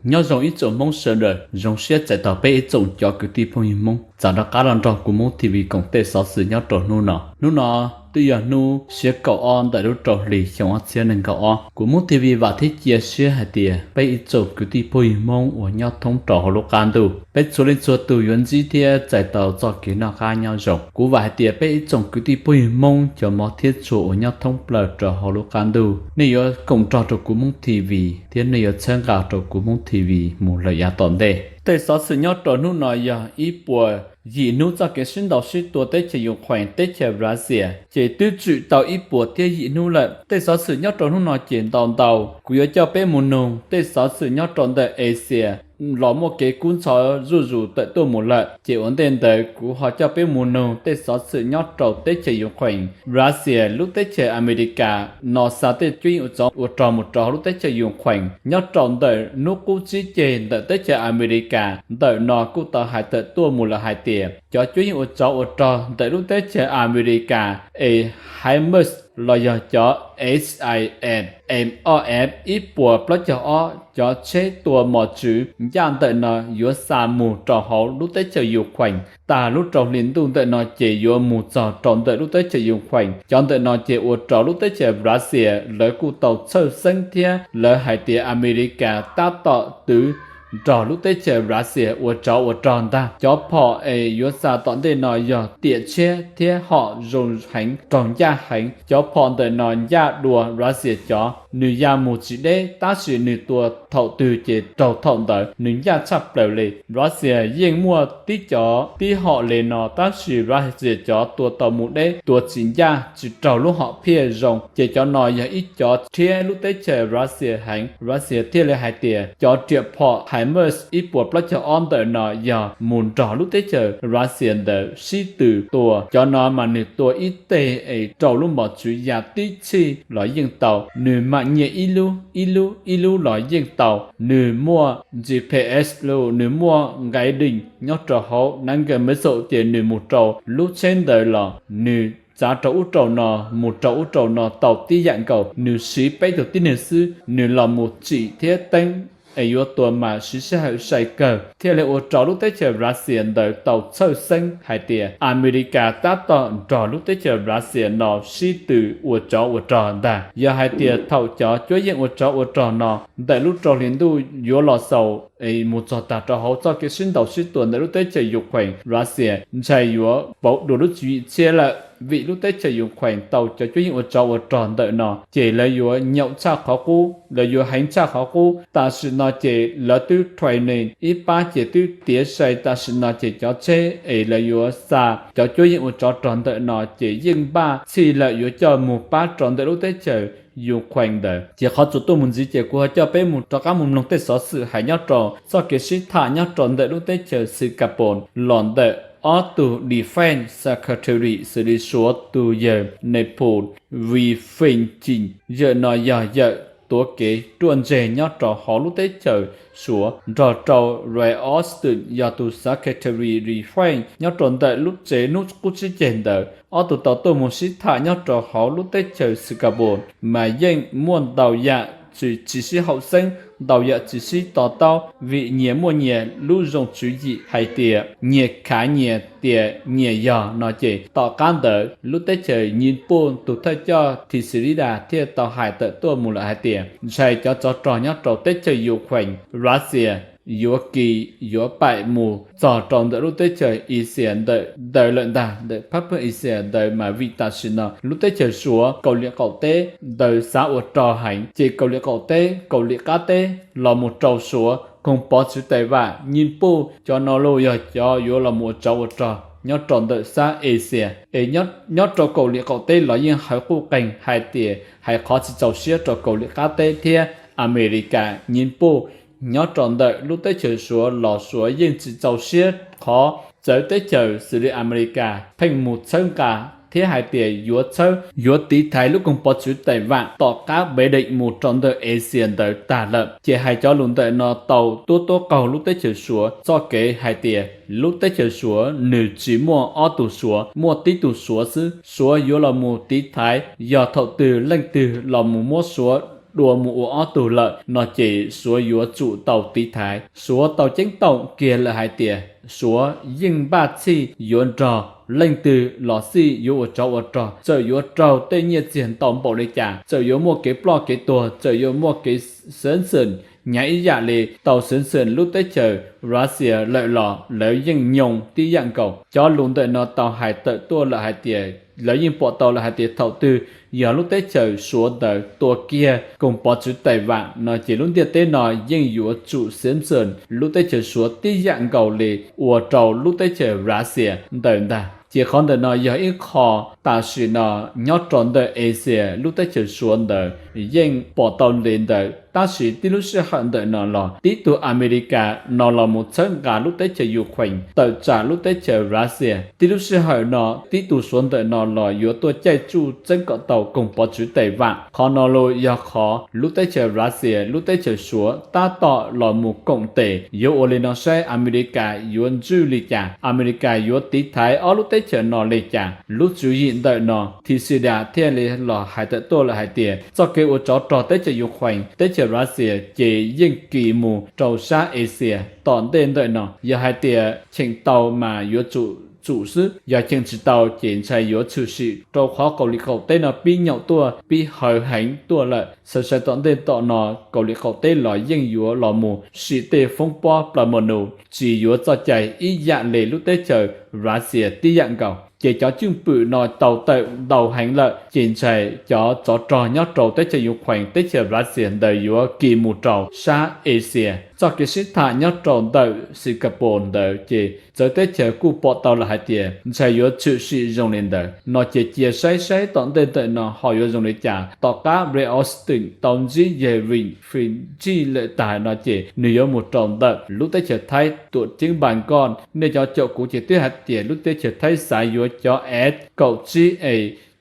Nyob zoo ib tsoom Hmoob sawv daws, zoo siab txais tos peb ib tsoom cov kwv tij phooj ywg Hmoob txav rov qab los nrog kuv Hmoob T V koom tej xov xwm nyob rau hnub no. Hnub no twb yog hnub xiab kaum ob ntawm lub rau hlis xyoo ob txhiab nees nkaum ob. Kuv Hmoob T V vam thiab cia siab hais tias peb ib tsoom kwv tij phooj ywg Hmoob uas nyob thoob rau hauv lub qab ntuj, peb txhua leej txhua tus yuav ntsib thiab txais tau txoj kev noj qab nyob zoo. Kuv vam hais tias peb ib tsoom kwv tij phooj ywg Hmoob cov mov thiab tshua uas nyob thoob plaws rau hauv lub qab ntuj, nej yuav koom nrog rau kuv Hmoob T V thiab nej yuav txhawb nqa rau kuv Hmoob T V mus lawm yav tom ntej. Tej xov xwm nyob rau hnub no yog ib puas yim hnub txoj kev sib ntaus sib tua teb chaws Ukraine teb chaws Russia, ces twb tshwm tau ib puas thiab yim hnub lawm. Tej xov xwm nyob rau hnub no ces ntau ntau, kuv yuav coj peb mus nug tej xov xwm nyob rau ntawm Asia los muaj kev kub ntxhov zuj zus tawm tuaj mus lawm. Ces ua ntej ntawd kuv ho coj peb mus nug tej xov xwm nyob rau teb chaws Ukraine, Russia, lub teb chaws Amelikas no xa tej cuab yeej ua tsov ua rog mus rau hauv lub teb chaws Ukraine nyob rau ntawm hnub qub tsib ceg ntawm teb chaws Amelikas ntawm no kuj tau hais tawm tuaj mus lawm hais tias cov cuab yeej ua tsov ua rog ntawm lub teb chaws Amelikas es HIMARS los yog cov S I M M ob F ib puas plaub caug ob cov tsheb tua mos txwv ncaj ntawm no yuav xa mus rau hauv lub teb chaws Ukraine tag lub rau hli ntuj ntawm no ces yuav mus txog rau ntawm lub teb chaws Ukraine. Cov ntawm no ces ua rau lub teb chaws Russia lawv kuj tau txhawj xeeb thiab lawv hais tias Amelikas tab tom twv nrog lub teb chaws Russia ua tsov ua rog ntag. Cov phom es yuav xa tom ntej no yog tiam tshiab thiab hom zoo heev, raug ncaj heev. Cov phom ntawm no ncaj dua Russia cov, nws ya mus tsis deb tab sis nws tua thaum twg ces raug thaum ntawd, nws ncaj tshaj plaws li. Russia yeej muaj tib cov tib hom li no tab sis Russia cov tua tau mus deb, tua tsis ncaj, tsis raug lub hom phiaj zoo. Ces cov no yog ib cov rhiab lub teb chaws Russia heev, Russia thiaj li hais tias cov riam phom HIMARS ib puas plaub caug ob ntawm no yog mus nrog lub teb chaws Russia ntawd sib tw tua. Cov no mas nws tua ib teg es rau lub mos txwv ya tib txhij los yeej tau, nws mam nyiaj ib lub ib lub ib lub los yeej tau. Nws muaj G P S lus, nws muaj nqaiv dees nyob rau hauv nab nkees maiv xaum ces nws mus rau lub tsheb ntawd los nws txav rau ub rau no, mus rau ub rau no tau tib yam nkaus. Nws siv peb tug tib neeg xwb, nws los mus tsim thiab teeb es yuav tua mas siv sij hawm sai kawg, thiaj li ua rau lub teb chaws Russia ntawd tau txhawj xeeb hais tias Amelikas tab tom nrog lub teb chaws Russia no sib tw ua tsov ua rog ntag. Yog hais tias thaum cov cuab yeej ua tsov ua rog no ntawm lub rau hli ntuj yuav los xaus es mus txog tag rau hauv txoj kev sib ntaus sib tua ntawm lub teb chaws Ukraine Russia, ntshai yuav pauv dua lub tswv yim tshiab lawm, vim lub teb chaws Ukraine tau cov cuab yeej ua tsov ua rog ntawm no ces lawv yuav nyaum tshaj qhov qub, lawv yuav heev tshaj qhov qub. Tam sim no ces lawv twb training ib pab ces twb tiav sai, tam sim no ces cov tsheb es lawv yuav xa cov cuab yeej ua tsov rog ntawm no ces yeej npaj txhij lawm yuav coj mus pab rau ntawm lub teb chaws Ukraine ntawd. Ces qhov txuas tuaj mus ntxiv ces kuv ho coj peb mus rov qab mus mloog tej xov xwm hais nyob rau txoj kev sib tham nyob rau ntawm lub teb chaws Singapore los ntawm ob tug defense secretary xws li Suav tus yawg Nepal Wei Fenghe. Yawm no yog yawm tuav kev ruaj ntseg nyob rau hauv lub teb chaws Suav nrog rau Lloyd Austin yog tus secretary defense nyob rau ntawm lub tsev hnub qub tsib ceg ntawd. Ob tug tau tuaj mus sib tham nyob rau hauv lub teb chaws Singapore mas yeej muaj ntau yam tsis sib haum xeeb, ntau yam tsis sib to taub, vim nyias muaj nyias lub zoo tswv yim hais tias nyias khav nyias tias nyias yog no ces tom qab ntawd lub teb chaws Nyij Pooj tus thawj coj Kishida thiaj tau hais tawm tuaj mus lawm hais tias ntshai cov tsov rog nyob rau teb chaws Ukraine, Russia yuav kis yuav paim mus txog rau ntawm lub teb chaws Asia ntawm ntawd lawm ntag, ntawm phab pheej Asia ntawd mas vim tam sim no lub teb chaws Suav, Kauslim Qaum Teb ntawd xav ua rog heev ces Kauslim Qaum Teb, Kauslim Qab Teb los mus rau Suav, koog pov txwv Taiwan, Nyij Pooj cov no los yog cov yuav los mus ua tsov ua rog nyob rau ntawm sab Asia. Es nyob rau Kauslim Qaum Teb los yeej hawv quj qeeg hais tias hais qhov tsis txaus siab rau Kauslim Qab Teb thiab Amelikas, Nyij Pooj nyob rau ntawm lub teb chaws Suav los Suav yeej tsis txaus siab qhov txawv teb chaws xws li Amelikas pheej mus txhawb nqa thiab hais tias yuav txhawb yuav tiv thaiv lub koog pov txwv Taiwan tom qab Beij Deem mus rau ntawm Asia ntawd tag lawm. Ces hais cov lus ntawm no tau tuab tuab qaug lub teb chaws Suav txoj kev hais tias lub teb chaws Suav nws tsis muaj ob tug Suav, muaj tib tug Suav xwb. Suav yuav los mus tiv thaiv yog thaum twg leej twg los mus muab Suav dua mus ua ob tug lawm no ces Suav yuav tsum tau tiv thaiv. Suav tau ceeb toom kiag lawm hais tias Suav yeej npaj txhij yuav nrog leej twg los xij yuav ua tsov ua rog, txawm yuav raug tej nyiaj txiag ntau npaum li cas, txawm yuav muaj kev ploj kev tuag, txawm yuav muaj kev xeeb xwm, nyav ib yam li tau xeeb xwm lub teb chaws Russia lawm los lawv yeej nyoo tib yam nkaus. Cov lus ntawm no tau hais tawm tuaj lawm hais tias lawv yeej pom tau lawm hais tias thaum twg yog lub teb chaws Suav ntawd tua kiag koog pov txwv Taiwan no ces lub ntiaj teb no yeej yuav tsum xeeb xwm lub teb chaws Suav tib yam nkaus li ua rau lub teb chaws Russia ntawd ntag. Ces qhov ntawm no yog ib qho tam sim no nyob rau ntawm Asia lub teb chaws Suav ntawd yeej pom tau li ntawd, tab sis tib lub sij hawm ntawm no los tib tug Amelikas no los mus txhawb nqa lub teb chaws Ukraine tawm tsam lub teb chaws Russia. Tib lub sij hawm no tib tug Suav ntawm no los yuav tuaj caij tsuj txeeb kom tau koog pov txwv Taiwan. Qhov no los yog qhov lub teb chaws Russia lub teb chaws Suav tab tom los mus koom tes. Yuav ua li no saib Amelikas yuav ntswj li cas, Amelikas yuav tiv thaiv ob lub teb chaws no li cas. Lub tswv yim ntawm no Kishida thiaj li los hais tawm tuaj lawm hais tias txoj kev ua tsov rog teb chaws Ukraine teb chaws Russia ces yeej kis mus rau sab Asia tom ntej ntawm no. Yog hais tias cheem tau mas yuav tsum tsum xwb, yog cheem tsis tau ces ntshai yuav tshwm sim rau qhov Kauslim Qaum Teb no pib nyaum tuaj pib hawv heev tuaj lawm. Xav sai tom ntej tom no Kauslim Qaum Teb los yeej yuav los mus sim tej foob pob plaws mos nus tsis yuav txoj cai ib yam li lub teb chaws Russia tib yam nkaus. Ces cov cwj pwm no tau tawm ntau heev lawm ces ntshai cov tsov rog nyob rau teb chaws Ukraine teb chaws Russia ntawd yuav kis mus rau sab Asia. Txoj kev sib tham nyob rau ntawm Singapore ntawd ces txawv teb chaws kuj pom tau lawm hais tias ntshai yuav tshwm sim zoo li ntawd no ces cia saib saib tom ntej ntawm no ho yuav zoo li cas. Tom qab Rex Austin tau ntsib Yevgeny Prigozhin lawm tag no ces nws yuav mus rau ntawm lub teb chaws Thaib tuam ceeb Npas Nkoj. Nej cov caum kuv ces twb hais tias lub teb chaws Thaib xav yuav cov F kaum tsib A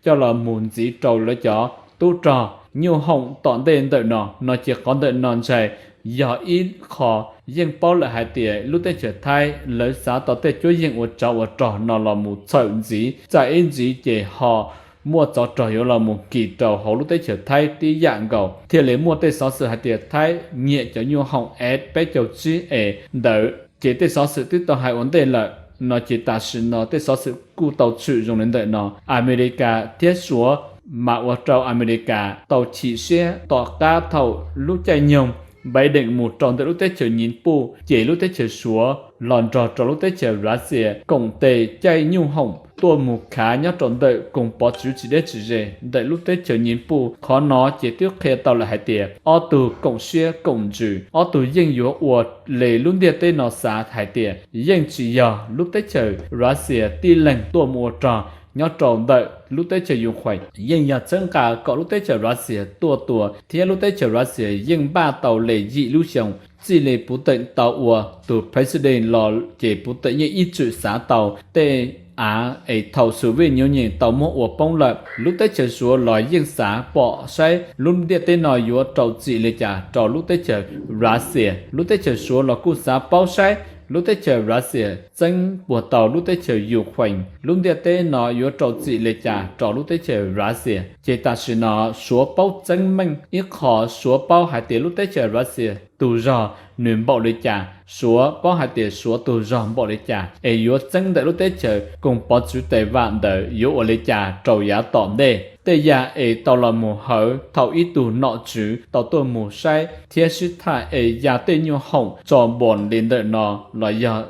coj los mus ntxiv rau lawv cov tub rog nyuj hoom tom ntej ntawm no no ces qhov ntawm no ntshai yog ib qho yeej paub lawm hais tias lub teb chaws Thaib lawv xav tau tej cuab yeej ua tsov ua rog no los mus txhawm ntxiv, txawm ib ntxiv ces ho muaj tsov rog yuav los mus kis rau hauv lub teb chaws Thaib tib yam nkaus. Thiaj li muaj tej xov xwm hais tias Thaib nyiam cov nyuj hoom F peb caug tsib A ntawd. Ces tej xov xwm twb tau hais ua ntej lawm no ces tam sim no tej xov xwm kuj tau tshwm zoo li ntawm no. Amelikas thiab Suav mas ua rau Amelikas tau chim siab tom qab thaum lub caij nyoog Biden mus rau ntawm lub teb chaws Nyij Pooj ces lub teb chaws Suav los nrog rau lub teb chaws Russia koom tes caij nyuj hoom tuaj mus khav nyob rau ntawm koog pov txwv tsis deb tsis ze ntawm lub teb chaws Nyij Pooj. Qhov no ces twb qhia tau lawm hais tias ob tug koom siab koom ntsws, ob tug yeej yuav ua li lub ntiaj teb no xav hais tias yeej tsis yog lub teb chaws Russia tib leeg tuaj mus ua rog nyob rau ntawm lub teb chaws Ukraine, yeej yog txhawb nqa kom lub teb chaws Russia tuaj tua, thiab lub teb chaws Russia yeej npaj tau li yim lub xyoo txij li Putin tau ua tus president los ces Putin yeej ib txwm xav tau tej av es thaum Soviet Union tau muab ua poob lawm. Lub teb chaws Suav los yeej xav pom saib lub ntiaj teb no yuav rau txim li cas rau lub teb chaws Russia. Lub teb chaws Suav los kuj xav paub saib lub teb chaws Russia txeeb puas tau lub teb chaws Ukraine, lub ntiaj teb no yuav rau txim li cas rau lub teb chaws Russia. Ces tam sim no Suav paub tseeb meej ib qho, Suav paub hais tias lub teb chaws Russia tug zog nws npaum li cas, Suav paub hais tias Suav tug zog npaum li cas, es yuav txeeb ntawm lub teb chaws koog pov txwv Taiwan ntawd yuav ua li cas rau yav tom ntej. Tej yam es tau los mus hawv thaum ib tug nom tswv tau tuaj mus saib thiab sib tham es ya tej nyuj hoom tso npos li ntawm no los yog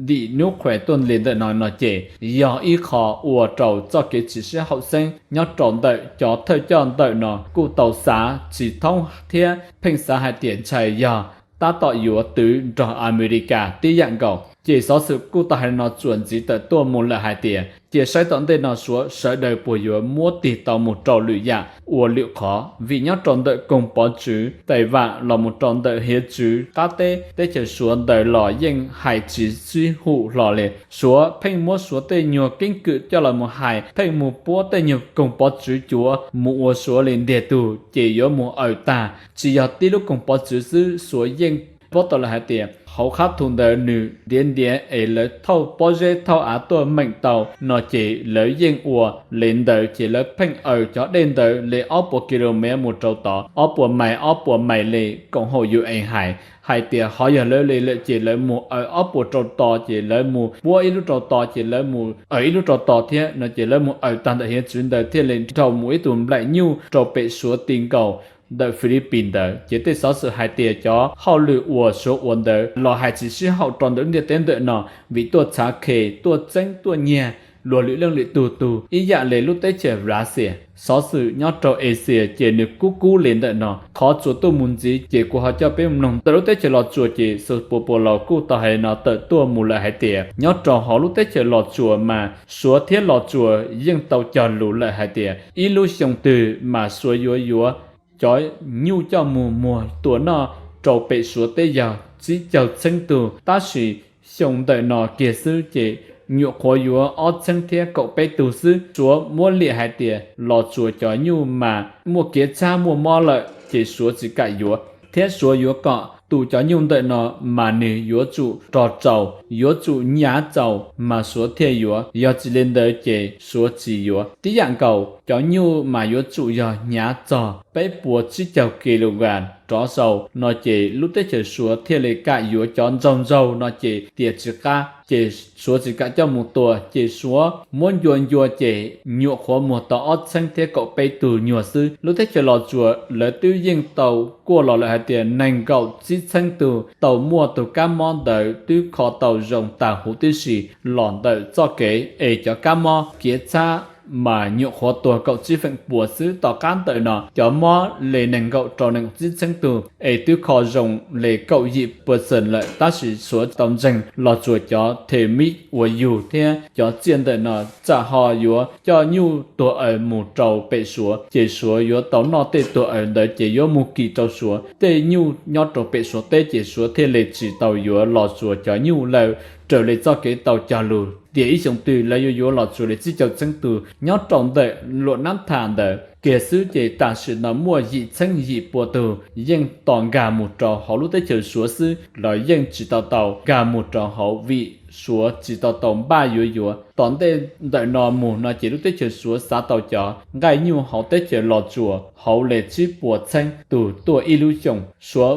dim nuj khuem tuaj li ntawm no no ces yog ib qho ua rau txoj kev tsis sib haum xeeb nyob rau ntawm cov thawj coj ntawm no kuj tau xav tsis thoob thiab pheej xav hais tias ntshai yog tab tom yuav twv nrog Amelikas tib yam nkaus. Ces xov xwm kuj tau hais no txuas ntxiv tawm tuaj mus lawm hais tias cia saib tom ntej no Suav sawv daws puas yuav muab tig tau mus rau lwm yam ua lwm qhov, vim nyob rau ntawm koog pov txwv Taiwan los mus rau ntawm hiav txwv qab teb teb chaws Suav ntawd los yeej hais tsis sib hum hlo li. Suav pheej muab Suav tej nyuag keeb kwm coj los mus hais, pheej mus puab tej nyuag koog pov txwv cuav mus ua Suav li ntiag tug ces yuav mus awm tag. Tsis yog tib lub koog pov txwv xwb, Suav yeej Paub tau lawm hais tias hauv qab thu ntawd nws ntiav ntiav es lawv thauj pob zeb thauj av tuaj meem tau no ces lawv yeej ua li ntawd ces lawv pheej aws cov dej ntawd li ob puas ki lo mev mus rau tod, ob puas mais ob puas mais li koom haum yus ees hais, hais tias ho yog lawv li lawm ces lawv mus aws ob puas rau tod ces lawv mus puab ib lub rau tod ces lawv mus aws ib lub rau tod thiab no ces lawv mus aws tag ntawm hiav txwv ntawd thiaj li dhau mus ib tug nplaim nyuj rau pem Suav ti nkaus ntawm Philippines ntawd. Ces tej xov xwm hais tias cov hauj lwm uas Suav ua ntawd los hais tsis sib haum rau ntawm lub ntiaj teb ntawm no vim tuaj txhav khes tuaj txeeb tuaj nyiag luag lwm leej lwm tug tug ib yam li lub teb chaws Russia. Xov xwm nyob rau Asia ces nws kub kub li ntawm no. Qhov txuas tuaj mus ntxiv ces kuv ho coj peb mloog ntawm lub teb chaws Los Tsuas ces Sao Paulo kuj tau hais no tawm tuaj mus lawm hais tias nyob rau hauv lub teb chaws Los Tsuas mas Suav thiab Los Tsuas yeej tau cog lus lawm hais tias ib lub xyoo twg mas Suav yuav yuav cov nyuj coj mus muag tua noj rau pem Suav teb yog tsib caug txheeb tug, tab sis xyoo ntawm no kiag xwb ces nyuam qhuav yuav ob txheeb thiab kaum peb tug xwb. Suav muab liam hais tias Los Tsuas cov nyuj mas muaj kev txhab muaj mob lawm ces Suav tsis kam yuav, thiab Suav yuav kom tus cov nyuj ntawm no mas nws yuav tsum rog txaus, yuav tsum nyav txaus mas Suav thiaj yuav, yog tsis li ntawd ces Suav tsis yuav. Tib yam nkaus cov nyuj mas yuav tsum yog nyav txog peb puas tsib caug ki lo gas rov sau no ces lub teb chaws Suav thiaj li kam yuav. Cov ntsaug ntsaug no ces tias tsis qab ces Suav tsis kam coj mus tua ces Suav muab ncua ncua ces nyuam qhuav muag tau ob txheeb thiab kaum peb tug nyuag xwb. Lub teb chaws Los Tsuas lawv twb yeej tau kuaj los lawm hais tias nees nkaum tsib txheeb tug tau muaj tus kab mob ntawd twb kho tau zoo tag huv tib si los ntawm txoj kev es cov kab mob kev txhab mas nyuam qhuav tuag kaum tsib feem pua xwb. Tom qab ntawm no cov mob li nees nkaum rau nees nkaum tsib txheeb tug es twb kho zoo li kaum yim percent lawm, tab sis Suav tau ntseeg Los Tsuas cov the mib uas yug thiab cov tsiaj ntawm no txawm ho yuav coj nyuj tuag aws mus rau pem Suav ces Suav yuav tau noj tej tuag aws ntawd ces yuav mus kis rau Suav tej nyuj nyob rau pem Suav teb ces Suav thiaj li tsis tau yuav Los Tsuas cov nyuj lawm raws li txoj kev tau cog lus tias ib xyoo twg lawv yuav yuav Los Tsuas li tsib caug txheeb tug. Nyob rau ntawm luam nab tham ntawd kiag xwb ces tam sim no muaj yim txheeb yim pua tug yeej tos nkag mus rau hauv lub teb chaws Suav xwb los yeej tsis tau tau nkag mus rau hauv vim Suav tsis tau tau npaj yuav yuav. Tom ntej ntawm no mus no ces lub teb chaws Suav xav tau cov nqaij nyuj hauv teb chaws Los Tsuas hauv li tsib puas txheeb tug tuaj ib lub xyoos. Suav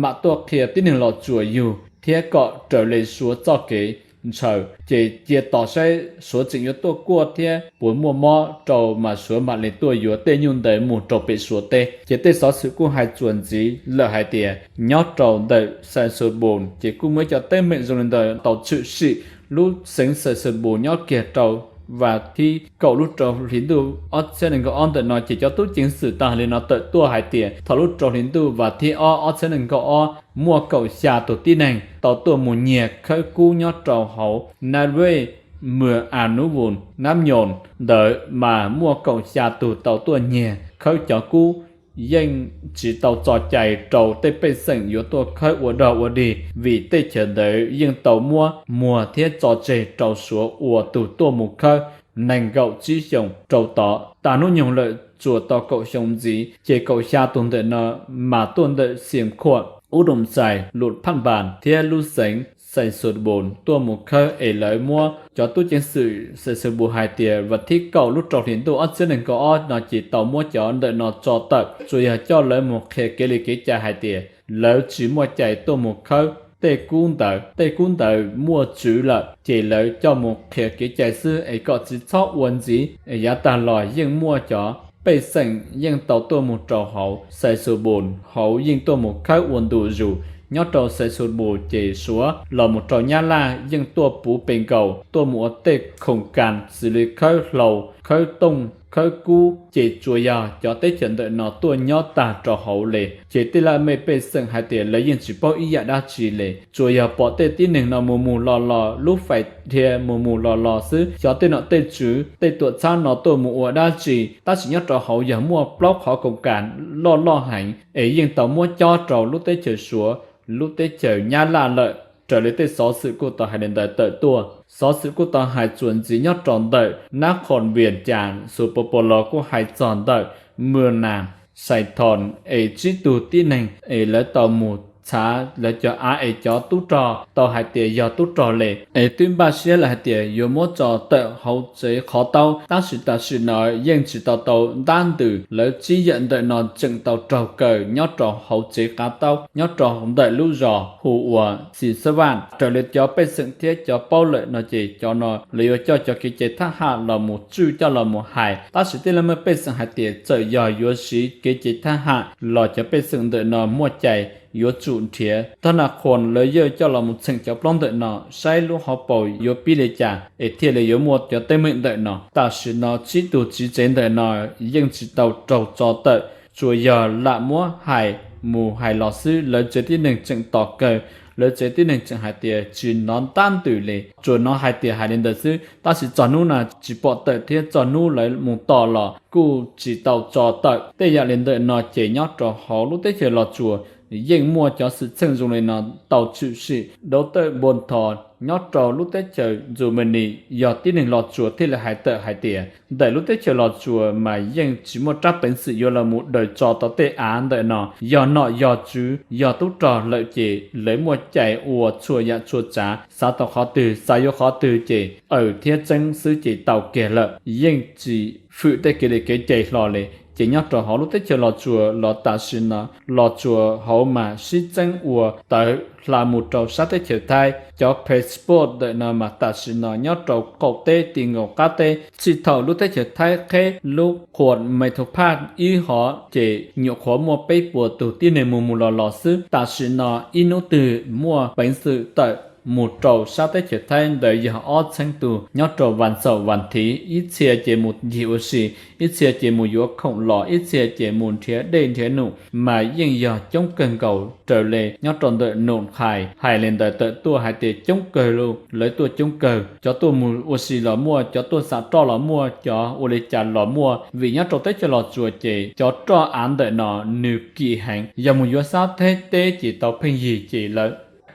mam tuaj qhia tib neeg Los Tsuas yug thiab kom raws li Suav txoj kev ntshaw ces cia tos saib Suav tseem yuav tuaj kuaj thiab puas muaj mob rau mas Suav mam li tuaj yuav tej nyuj ntawd mus rau pem Suav teb. Ces tej xov xwm kuj hais txuas ntxiv lawm hais tias nyob rau ntawm Xais Xus Pus ces kuj muaj ib co teeb meem zoo li ntawd tau tshwm sim. Lub xeev Xais Xus Pus nyob kiag rau vas thib kaum lub rau hli ntuj ob txhiab nees nkaum ob ntawm no ces cov tub ceev xwm tau hais li no tawm tuaj hais tias thaum lub rau hli ntuj vas thib ob ob txhiab nees nkaum ob muaj kaum xya tus tib neeg tau tuaj mus nyiag khawb kub nyob rau hauv Nab Vej, Mws As Nub Vus, Nab Nyoos ntawd mas muaj kaum xya tus tau tuaj nyiag khawb cov kub, yeej tsis tau txo cai rau tej pej xeem yuav tuaj khawb ua dog ua dig vim tej chaw ntawd yeej tau muab muag thiab tso tseg rau Suav ua tus tuaj mus khawb nees nkaum tsib xyoos rau tod. Tag hnub nyoog lawm tsuas tau kaum xyoo ntxiv ces kaum xya tus ntawm no mas tuaj ntawm Xias Khuam, Ub Doos Xais, Lus Phaj Npas thiab lub xeev Xais Xus Pus tuaj mus khawb es lawv muab cov tub ceev xwm Xais Xus Pus hais tias vas thib kaum lub rau hli ntuj ob txhiab nees nkaum ob no ces tau muab cov ntawm no tso tawm, tsuas yog coj lawv mus qhia kev li kev cai hais tias lawv tsis muaj cai tuaj mus khawb tej kub ntawd, tej kub ntawd muaj tswv lawm ces lawv coj mus qhia kev cai xwb es kom tsis txhob ua ntxiv. Es yav tag los yeej muaj cov pej xeem yeej tau tuaj mus rau hauv Xais Xus Pus hauv yeej tuaj mus khawb ua ntu zus. Nyob rau Xais Xus Pus ces Suav los mus rau Nyab Laj yeej tuaj puv pe nkaus tuaj mus ua tej khoom kas xws li khawb hlau, khawb tooj, khawb kub ces tsuas yog cov teb chaws ntawm no tuaj nyob tag rau hauv li. Ces tej laj mej pej xeem hais tias lawv yeej tsis paub ib yam dab tsi li, tsuas yog pom tej tib neeg no mus mus los los, lub fais dhia mus mus los los xwb. Xyov tej nom tej tswv tej tuam txhab no tuaj mus ua dab tsi, tab sis nyob rau hauv yog muaj plaub qhov khoom kas loj loj heev es yeej tau muab cob rau lub teb chaws Suav, lub teb chaws Nyab Laj lawm. Raws li tej xov xwm kuj tau hais li ntawd tawm tuaj. Xov xwm kuj tau hais txuas ntxiv nyob rau ntawm Nab Khoos Vias Cas, Xus Pos Pos Los kuj hais txog ntawm Mws Nas, Xais Thos es tsib tug tib neeg es lawv tau mus txhav lawv cov av es cov tub rog tau hais tias yog tub rog li, es twb npaj siab lawm hais tias yuav muab tso tawm hauv tsev qhov taub, tab sis tam sim no yeej tsis tau tau ntab ntws. Lawv tsib yawm ntawm no tseem tau raug kaw nyob rau hauv tsev qab taub nyob rau ntawm lub zos hu ua Xis Xab Vaj. Raws li cov pej xeem thiab cov paub lawm no ces cov no lawv yuav coj cov kev cai thab ham los mus tswj coj los mus hais, tab sis tej laj mej pej xeem hais tias txawm yog yuav siv kev cai thab ham los cov pej xeem ntawm no muaj cai yuav tsum nrhiav thab nas khoos lawv yawj coj los mus txheem cov plaub ntawm no saib lub hauv paus yuav pib li cas es thiaj li yuav muaj cov teeb meem ntawm no. Tam sim no tsib tug tswv tsev ntawm no yeej tsis tau raug tso tawm, tsuas yog lam muab hais mus hais los xwb. Lawv tsev tib neeg tseem tos kawg, lawv tsev tib neeg tseem hais tias tsis hnov ntab ntws li, tsuas hnov hais tias hais li ntawd xwb, tab sis txog hnub no tsis pom tawm thiab txog hnub lawv mus tos los kuj tsis tau tso tawm. Tej yam li ntawm no ces nyob rau hauv lub teb chaws Los Tsuas yeej muaj cov xwm txheej zoo li no tau tshwm sim. Dau Tawj Npua Nthos nyob rau lub teb chaws Ntxuj Mas Nis yog tib neeg Los Tsuas thiaj li hais tawm hais tias ntawm lub teb chaws Los Tsuas mas yeej tsis muaj rab peev xwm yuav los mus daws tso tau tej av ntawm no. Yog nom yog tswv yog tub rog lawm ces lawv muaj cai ua txhua yam txhua tsav, xav tau qhov twg xav yuav qhov twg ces aws thiab txeeb xwb ces tau kiag lawm, yeej tsis fwm tej kev li kev cai hlo li. Ces nyob rau hauv lub teb chaws Los Tsuas los tam sim no Los Tsuas hauv mas sib txeeb ua tawv hla mus rau sab teb chaws Thaib. Cov passport ntawm no mas tam sim no nyob rau qaum teb ti nkaus qab teb, txij thaum lub teb chaws Thaib qheb lub qhuam Metro Pass ib hov ces nyuam qhuav muaj peb puas tus tib neeg mus mus los los xwb. Tam sim no ib hnub twg muaj peev xwm tawm mus rau sab teb chaws Thaib ntawd yog ob txheeb tus nyob rau Vas Xaum Vas Thiv, ib txhia ces mus ncig ua si, ib txhia ces mus yuav khoom los, ib txhia ces mus nrhiav dej nrhiav num, mas yeej yog coob kawg nkaus. Raws li nyob rau ntawm num hais, hais li ntawd tawm tuaj hais tias coob kawg li, lawv tuaj coob kawg, cov tuaj mus ua si los muaj, cov tuaj xam roj los muaj, cov ua li cas los muaj. Vim nyob rau teb chaws Los Tsuas ces cov roj av ntawm no nws kim heev, yog mus yuav sab Thaib teb ces tau pheej yig ces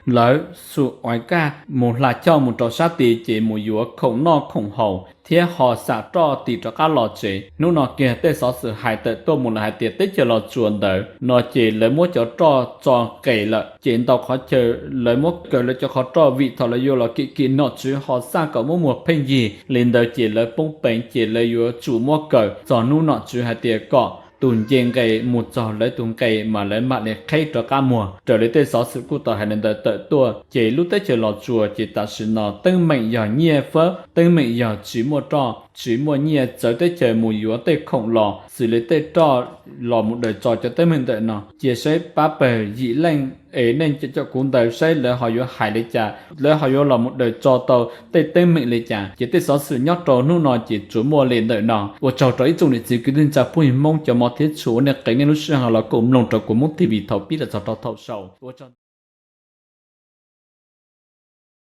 lawv xum uas kaj mus hla choj mus rau sab tid ces mus yuav khoom noj khoom haus thiab ho xam roj tim rov qab los tsev. Hnub no kiag tej xov xwm hais tawm tuaj mus lawm hais tias teb chaws Los Tsuas ntawd no ces lawv muab cov roj txo nqes lawm ces ntau qhov chaw lawv muab kaw lawv cov qhov roj vim thaum lawv yuav los kim kim nom tswv ho xaj kom muab muag pheej yig li ntawd ces lawv poob peev ces lawv yuav tsum muab kaw txog hnub nom tswv hais tias kom tus nce nqe mus txog lawv tus nqe mas lawv mam li qheb rov qab muag. Raws li tej xov xwm kuj tau hais li ntawd tawm tuaj ces lub teb chaws Los Tsuas ces tam sim no teeb meem yog nyiaj fawb, teeb meem yog tsis muaj roj tsis muaj nyiaj txawv teb chaws mus yuav tej khoom los xws li tej roj los mus daws tso cov teeb meem ntawm no. Cia saib pab pawg yim leej es nej cov cov kuv ntawd saib lawv ho yuav hais li cas, lawv ho yuav los mus daws tso tau tej teeb meem li cas. Ces tej xov xwm nyob rau hnub no ces tsuas muaj li ntawm no. Ua tsaug rau ib tsoom niam txiv kwv tij neej tsa phooj ywg Hmoob cov mov thiab tshua uas nej qee nej lub sij hawm los koom mloog rau kuv Hmoob T V thaum pib los txog rau thaum xaus.